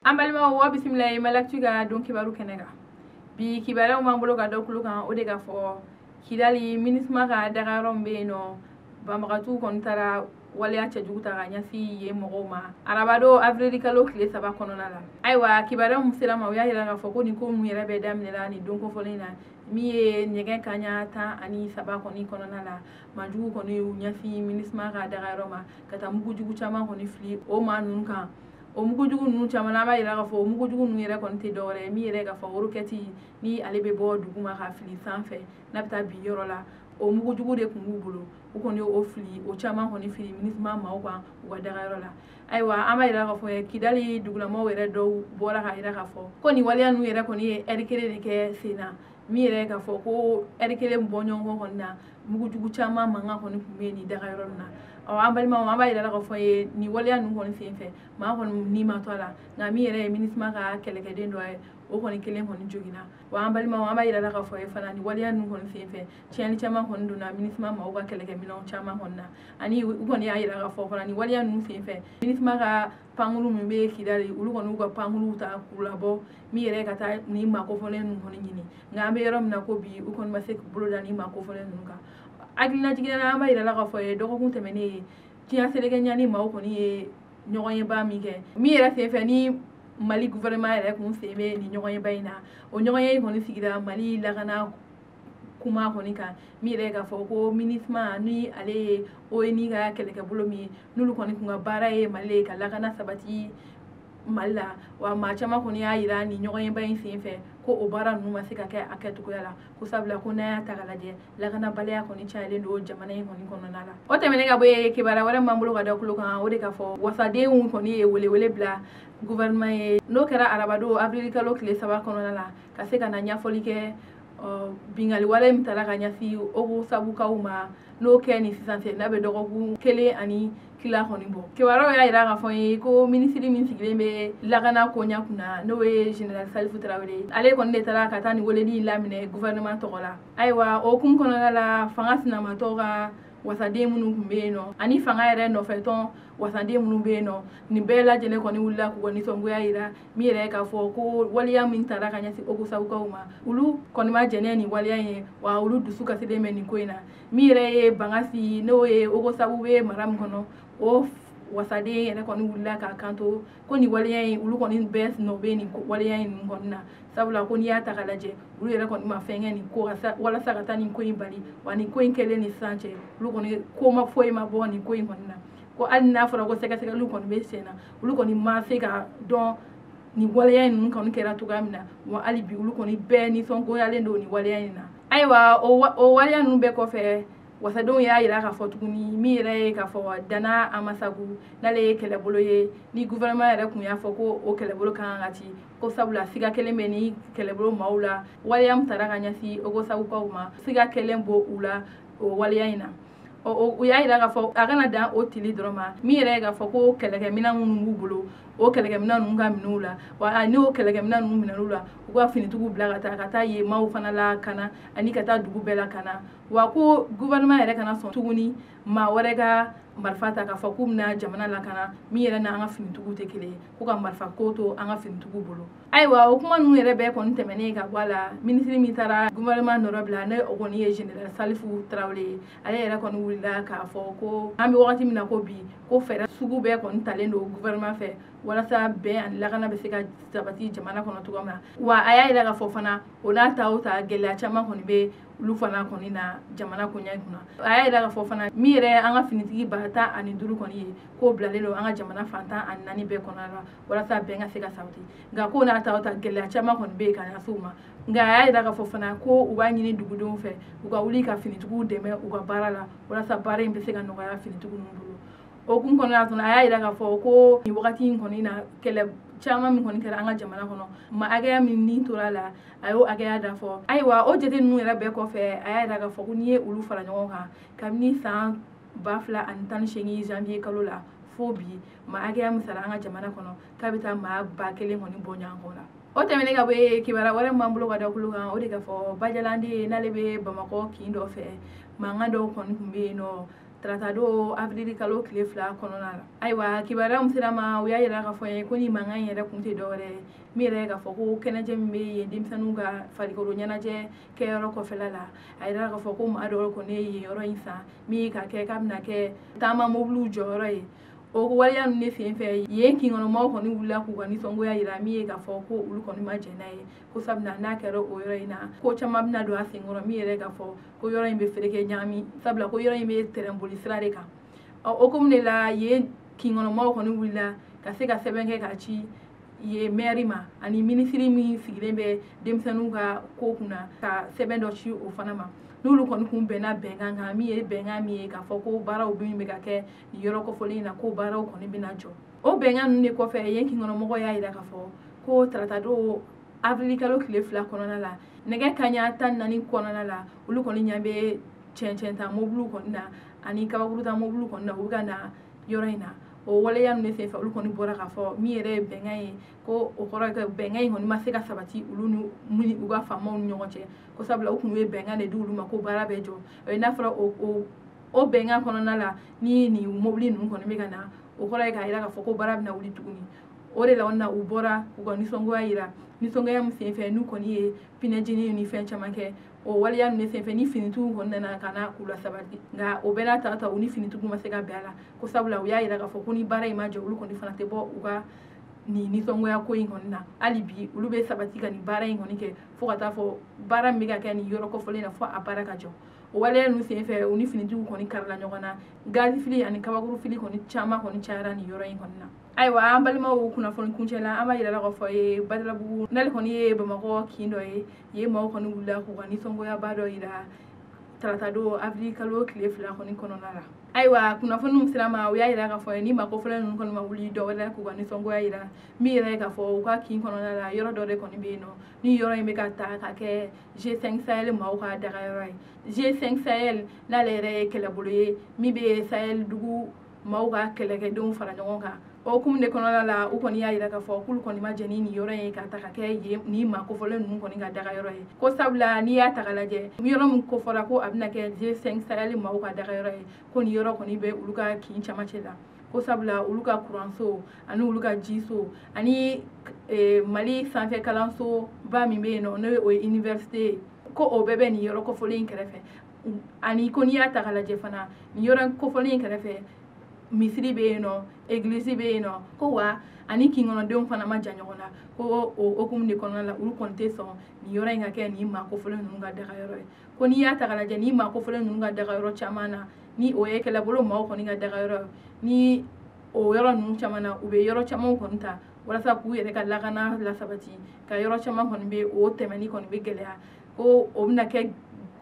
An balimaw, wa bisimila ye Malactu ka don kibaru kɛnɛ kan. Bi kibaruyaw b'an bolo ka da kulo kan, o de ka fɔ Kidali MINUSMA ka dagayɔrɔ min bɛ yen nɔ, banbagatiw kɔni taara waleya cɛjugu ta ka ɲɛsin yen mɔgɔw ma arabadon avril kalo tile 3 kɔnɔna la. Ayiwa, kibaruya min sera ma, o y'a yira k'a fɔ ko nin ko min yɛrɛ bɛ daminɛla nin don kofɔlen na, min ye nɛgɛ kanɲɛ 13 kɔni kɔnɔna la, maajugu kɔni y'u ɲɛsin MINUSMA ka dagayɔrɔ ma ka taa mugujugu caman kɔni fili o maa ninnu kan. O mugujugu ninnu caman, an b'a yira k'a fɔ o mugujugu ninnu yɛrɛ kɔni tɛ dɔwɛrɛ ye, min yɛrɛ k'a fɔ roquette ni ale bɛ bɔ duguma ka fili sanfɛ n'a bɛ taa bin yɔrɔ la, o mugujugu de tun b'u bolo. U kɔni y'o fili, o caman kɔni fili MINUSMA maaw kan u ka dagayɔrɔ la. Ayiwa, an b'a yira k'a fɔ Kidali dugulamaw yɛrɛ dɔw bɔra k'a yira k'a fɔ ko nin waleya ninnu yɛrɛ kɔni ye ɛri kelen de kɛ sen na, min yɛrɛ k'a fɔ ko ɛri kelen bɔ ɲɔgɔn kɔni na, mugujugu caman mankan kɔni tun bɛ nin dagayɔrɔ ninnu na. Ɔ, an balimaw, an b'a yira k'a fɔ ye nin waleya ninnu kɔni sen fɛ, maa kɔni ni ma to a la, nka min yɛrɛ ye MINUSMA ka kɛlɛkɛden dɔ ye, o kɔni kelen kɔni joginna. Wa an balimaw, an b'a yira k'a fɔ ye fana, nin waleya ninnu kɔni sen fɛ, tiɲɛni caman kɔni donna MINUSMA maaw ka kɛlɛkɛminɛnw caman kɔni na. Ani u kɔni y'a yira k'a fɔ fana, nin waleya ninnu sen fɛ, MINUSMA ka pankuru min bɛ Kidali, olu kɔni y'u ka pankuruw ta k'u labɔ min yɛrɛ ka taa nin maa kofɔlen ninnu kɔni ɲini. Nka an bɛ yɔrɔ min na ko bi, u kɔni ma se k'u bolo da nin maa kofɔlen ninnu kan. Hakilinajiginna na, an b'a yira k'a fɔ ye dɔgɔkun tɛmɛnen ye, diɲɛ seleke ɲani maaw kɔni ye ɲɔgɔnyeba min kɛ, min yɛrɛ senfɛ ni Mali gouvernement yɛrɛ kun sen bɛ nin ɲɔgɔnyeba in na, o ɲɔgɔnye in kɔni sigira Mali lakana kuma kɔni kan, min yɛrɛ k'a fɔ ko MINUSMA ni ale ye ONU ka kɛlɛkɛbolo min ye, n'olu kɔni kun ka baara ye Mali ye ka lakana sabati Mali la. Wa maa caman kɔni y'a yira nin ɲɔgɔnyeba in sen fɛ ko o baara ninnu ma se ka kɛ a kɛcogoya la, ko sabula ko n'an y'a ta k'a lajɛ, lakanabaliya kɔni cayalen don jamana in kɔni kɔnɔna la. O tɛmɛnen ka bɔ yen, kibaruya wɛrɛ min b'an bolo ka da kulo kan, o de k'a fɔ wasadenw kɔni ye welewele bila gouvernement ye, n'o kɛra arabadon avril kalo tile 3 kɔnɔna la, ka se ka na ɲɛfɔli kɛ bingali wale min taara ka ɲɛsin Ogosagukaw ma, n'o kɛ ni sisan cɛ n'a bɛ dɔgɔkun kelen ani kila kɔni bɔ. Kibaruyaw y'a yira k'a fɔ n ye ko minisiri min sigilen bɛ lakana koɲa kunna, n'o ye général Salifu Tarawele, ale kɔni de taara ka taa nin weleli in laminɛ gouvernement tɔgɔ la. Ayiwa, o hukumu kɔnɔna la, fanga sinamatɔ ka wasaden minnu tun bɛ yen nɔ ani fanga yɛrɛ nɔfɛtɔn wasaden minnu bɛ yen nɔ, nin bɛɛ lajɛlen kɔni wulila k'u ka nisɔngoya yira, min yɛrɛ k'a fɔ ko waleya min taara ka ɲɛsin Ogosagukaw ma, olu kɔni ma jɛnɛ nin waleya in ye, wa olu dusu kasilen bɛ nin ko in na. Min yɛrɛ ye Bangassi, n'o ye Ogosagu bɛ mara min kɔnɔ, o wasaden yɛrɛ kɔni wulila k'a kanto ko nin waleya in, olu kɔni bɛɛ nɔ bɛ nin waleya in ninnu kɔni na, sabula ko n'i y'a ta k'a lajɛ, olu yɛrɛ kɔni ma fɛn kɛ nin ko walasa ka taa nin ko in bali. Wa nin ko in kɛlen ni sisan cɛ, olu kɔni ko ma foyi ma bɔ nin ko in kɔni na, ko hali n'a fɔra ko sɛgɛsɛgɛliw kɔni bɛ sen na, olu kɔni ma se ka dɔn nin waleya in ninnu kɔni kɛra cogoya min na. Wa hali bi, olu kɔni bɛɛ nisɔngoyalen don nin waleya in na. Ayiwa, o waleya ninnu bɛɛ kɔfɛ, wasadenw y'a yira k'a fɔ tuguni, min yɛrɛ ye k'a fɔ Dana Amasagu, n'ale ye kɛlɛbolo ye, ni gouvernement yɛrɛ kun y'a fɔ ko o kɛlɛbolo ka kan ka ci, ko sabula siga kelen bɛ ni kɛlɛbolo maaw la, waleya min taara ka ɲɛsin Ogosagukaw ma, siga kelen b'o u la o waleya in na. U y'a yira k'a fɔ a kana dan o tili dɔrɔn ma, min yɛrɛ ye k'a fɔ ko kɛlɛkɛminɛn minnu b'u bolo, o kɛlɛkɛminɛn ninnu ka minɛ u la, wa n'o kɛlɛkɛminɛn ninnu minɛn'u la, u ka finitigiw bila ka taa yen maaw fana lakana ani ka taa dugu bɛɛ lakana. Wa ko gouvernement yɛrɛ kana sɔn tuguni maa wɛrɛ ka marifa ta k'a fɔ k'u bɛna jamana lakana, min yɛrɛ n'an ka finitigiw tɛ kelen ye, ko ka marifa ko to an ka finitigiw bolo. Ayiwa, o kuma ninnu yɛrɛ bɛɛ kɔni tɛmɛnen ka bɔ a la, minisiri min taara gouvernement nɔrɔ bila, ne o kɔni ye général Salifu Tarawele ye, ale yɛrɛ kɔni wulila k'a fɔ ko an bɛ wagati min na ko bi, ko fɛɛrɛ sugu bɛɛ kɔni talen don gouvernement fɛ walasa bɛn ani lakana bɛ se ka sabati jamana kɔnɔ cogoya min na. Wa a y'a yira k'a fɔ fana, o n'a ta o ta, gɛlɛya caman kɔni bɛ olu fana kɔni na jamana koɲɛ kunna. A y'a yira k'a fɔ fana, min yɛrɛ an ka finitigi 10 005 kɔni ye, k'o bilalen don an ka jamana fan 14 bɛɛ kɔnɔna la walasa bɛn ka se ka sabati. Nka ko n'a ta o ta, gɛlɛya caman kɔni bɛ yen ka lase u ma. Nka a y'a yira k'a fɔ fana ko u b'a ɲini dugudenw fɛ, u ka wuli ka finitigiw dɛmɛ u ka baara la walasa baara in bɛ se ka nɔgɔya finitigiw ninnu bolo. O kun kɔnɔna la, a y'a yira k'a fɔ ko nin wagati in kɔni na, kɛlɛ caman min kɔni kɛra an ka jamana kɔnɔ, ma hakɛya min ni tora la, a y'o hakɛya da fɔ. Ayiwa, o jate ninnu yɛrɛ bɛɛ kɔfɛ, a y'a yira k'a fɔ ko n'i ye olu fara ɲɔgɔn kan, kabini san 2018 janvier kalo la fo bi, maa hakɛya min sara an ka jamana kɔnɔ, k'a bɛ taa maa 1000 kɔni bɔ ɲɔgɔn kɔ la. O tɛmɛnen ka bɔ yen, kibaruya wɛrɛ min b'an bolo ka da kulo kan, o de ka fɔ Bajalande, n'ale bɛ Bamakɔ kin dɔ fɛ, mankan dɔw kɔni tun bɛ yen nɔ. Tarata don avril kalo tile 2 kɔnɔna la. Ayiwa, kibaruya min sera ma, u y'a yira k'a fɔ ye ko ni mankan in yɛrɛ kun tɛ dɔwɛrɛ ye min yɛrɛ k'a fɔ ko kɛnɛjɛ min bɛ yen denmisɛnninw ka farikolo ɲɛnajɛ kɛyɔrɔ kɔfɛla la. A yira k'a fɔ ko maa dɔw kɔni ye yen yɔrɔ in san min ka kɛ k'a bɛna kɛ taama mobiliw jɔyɔrɔ ye. O waleya ninnu de senfɛ, yen kinkɔnɔmaw kɔni wulila k'u ka nisɔngoya yira min ye k'a fɔ ko olu kɔni ma jɛn n'a ye, ko sabula n'a kɛra o yɔrɔ in na, ko caman bɛna don a senkɔrɔ, min yɛrɛ k'a fɔ ko yɔrɔ in bɛ fereke ɲagami, sabula ko yɔrɔ in bɛ tɛrɛn boli sira de kan. Ɔ o komi de la, yen kinkɔnɔmaw kɔni wulila ka se ka sɛbɛn kɛ k'a ci yen mɛri ma ani minisiri min sigilen bɛ denmisɛnninw ka ko kunna, ka sɛbɛn dɔ ci o fana ma. N'olu kɔni kun bɛnna bɛnkan kan, min ye bɛnkan min ye k'a fɔ ko baaraw min bɛ ka kɛ nin yɔrɔ kɔfɔlen in na, ko baaraw kɔni bɛna jɔ. O bɛnkan ninnu de kɔfɛ, yen kinkɔnɔmɔgɔw y'a yira k'a fɔ ko tarata don avril kalo tile 2 kɔnɔna la, nɛgɛ kanɲɛ 14 kɔnɔna la, olu kɔni ɲɛ bɛ cɛncɛn ta mobiliw kɔni na ani kabakuru ta mobiliw kɔni na, u bɛ ka na yɔrɔ in na. O waleya ninnu de senfɛ, olu kɔni bɔra k'a fɔ min yɛrɛ ye bɛnkan ye, ko o kɔrɔ ye bɛnkan in kɔni ma se ka sabati olu ni u ka faamaw ni ɲɔgɔn cɛ, ko sabula u kun ye bɛnkan de di olu ma ko baara bɛ jɔ. N'a fɔra o bɛnkan kɔnɔna la ni nin mobili ninnu kɔni bɛ ka na, o kɔrɔ ye k'a yira k'a fɔ ko baara bɛna wuli tuguni. O de la na u bɔra u ka nisɔngoya yira, nisɔngoya min senfɛ n'u kɔni ye pinɛjeni ni fɛn caman kɛ. O waleya ninnu senfɛ, ni finitigiw kɔni nana ka na k'u la sabati, nka o bɛɛ n'a ta u ni finitigiw ma se ka bɛn a la, ko sabula u y'a yira k'a fɔ ko ni baara in ma jɔ, olu kɔni fana tɛ bɔ u ka nin nisɔngoya ko in kɔni na. Hali bi olu bɛ sabati ka nin baara in kɔni kɛ fo ka taa fɔ baara min bɛ ka kɛ nin yɔrɔ kɔfɔlen na, fo a baara ka jɔ. O waleya ninnu senfɛ, u ni finitigiw kɔni karila ɲɔgɔn na, gazifili ani kabakurufili kɔni caman kɔni cayara nin yɔrɔ in kɔni na. Ayiwa, an balimaw, kunnafoni kuncɛ la, an b'a yira la k'a fɔ ye Badalabugu, n'ale kɔni ye Bamakɔ kin dɔ ye, yen maaw kɔni wulila k'u ka nisɔngoyaba dɔ yira tarata don avril kalo tile 2 kɔni kɔnɔna la. Ayiwa, kunnafoniw sera ma, u y'a yira k'a fɔ ni maa kɔfɔlen ninnu kɔni ma wuli dɔ wɛrɛ k'u ka nisɔngoya yira min yɛrɛ ye k'a fɔ u ka kin kɔnɔna la, yɔrɔ dɔ de kɔni bɛ yen nɔ, ni yɔrɔ in bɛ ka ta ka kɛ G5 Sahel maaw ka dagayɔrɔ ye. G5 Sahel n'ale yɛrɛ ye kɛlɛbolo ye min bɛ Sahel dugu maaw ka kɛlɛkɛdenw fara ɲɔgɔn kan. O hukumu de kɔnɔna la, u kɔni y'a yira k'a fɔ k'olu kɔni ma jɛn ni nin yɔrɔ in ka ta ka kɛ yen ni maa kofɔlen ninnu kɔni ka dagayɔrɔ ye, ko sabula n'i y'a ta k'a lajɛ, yɔrɔ min kofɔra ko a bɛna kɛ G5 Sahel maaw ka dagayɔrɔ ye, ko nin yɔrɔ kɔni bɛ olu ka kin camancɛ la, ko sabula olu ka kuranso ani olu ka jiso ani Mali sanfɛ kalanso ba min bɛ yen nɔ, n'o ye université ye, ko o bɛɛ bɛ nin yɔrɔ kofɔlen in kɛrɛfɛ. Ani ko n'i y'a ta k'a lajɛ fana, nin yɔrɔ kofɔlen in kɛrɛfɛ misiri bɛ yen nɔ, egilizi bɛ yen nɔ, ko wa ani kinkɔnɔdenw fana ma jan ɲɔgɔn na, ko o hukumu de kɔnɔna la, olu kɔni tɛ sɔn nin yɔrɔ in ka kɛ nin maa kofɔlen ninnu ka dagayɔrɔ ye. Ko n'i y'a ta k'a lajɛ, nin maa kofɔlen ninnu ka dagayɔrɔ caman na, ni o ye kɛlɛbolo maaw kɔni ka dagayɔrɔ ye, ni o yɔrɔ ninnu caman na, u bɛ yɔrɔ camanw kɔni ta walasa k'u yɛrɛ ka lakana lasabati, ka yɔrɔ caman kɔni bɛ o tɛmɛni kɔni bɛ gɛlɛya, ko o bɛna kɛ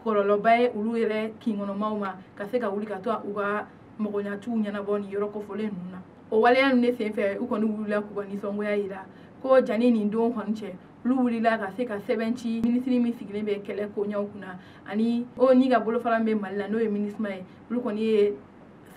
kɔlɔlɔba ye olu yɛrɛ kinkɔnɔmaw ma ka se ka wuli ka to u ka mɔgɔɲɛtiw ɲɛnabɔ nin yɔrɔ kofɔlen ninnu na. O waleya ninnu de senfɛ, u kɔni wulila k'u ka nisɔngoya yira, ko janni nin don kɔni cɛ, olu wulila ka se ka sɛbɛn ci minisiri min sigilen bɛ kɛlɛ koɲɛw kunna ani o ni ka bolofara min bɛ Mali la, n'o ye MINUSMA ye. Olu kɔni ye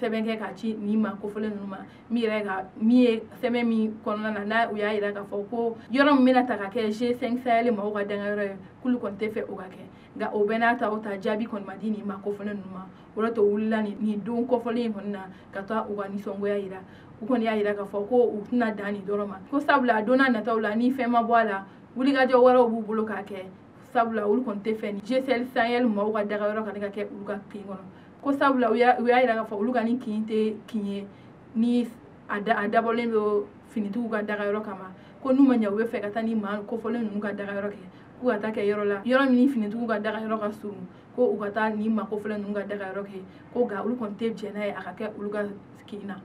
sɛbɛn kɛ k'a ci nin maa kofɔlen ninnu ma, min yɛrɛ ka min ye sɛbɛn min kɔnɔna na, n'a u y'a yira k'a fɔ ko yɔrɔ min bɛna ta ka kɛ G5 Sahel maaw ka dangayɔrɔ ye, k'olu kɔni tɛ fɛ o ka kɛ. Nka o bɛɛ n'a ta o ta, jaabi kɔni ma di nin maa kofɔlen ninnu ma. O de to wulila nin don kɔfɔlen in kɔni na ka taa u ka nisɔngoya yira. U kɔni y'a yira k'a fɔ ko u tɛna dan nin dɔrɔn ma, ko sabula don n'a nataw la, ni fɛn ma bɔ a la, wulikajɔ wɛrɛw b'u bolo k'a kɛ, sabula olu kɔni tɛ fɛ ni G5 Sahel maaw ka dagayɔrɔ ka kɛ olu ka kin kɔnɔ, ko sabula u y'a yira k'a fɔ olu ka nin kin tɛ kin ye ni a dabɔlen don finitigiw ka dagayɔrɔ kama, ko n'u ma ɲɛ, u bɛ fɛ ka taa ni maa kofɔlen ninnu ka dagayɔrɔ kɛ, k'u ka taa kɛ yɔrɔ la, yɔrɔ min ni finitigiw ka dagayɔrɔ ka surun, ko u ka taa ni maa kofɔlen ninnu ka dagayɔrɔ kɛ, ko nka olu kɔni tɛ jɛn n'a ye a ka kɛ olu ka kin na.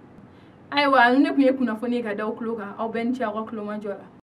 Ayiwa, ne tun ye kunnafoni ye ka da aw tulo kan. Aw bɛɛ ni ce aw ka tulomajɔ la.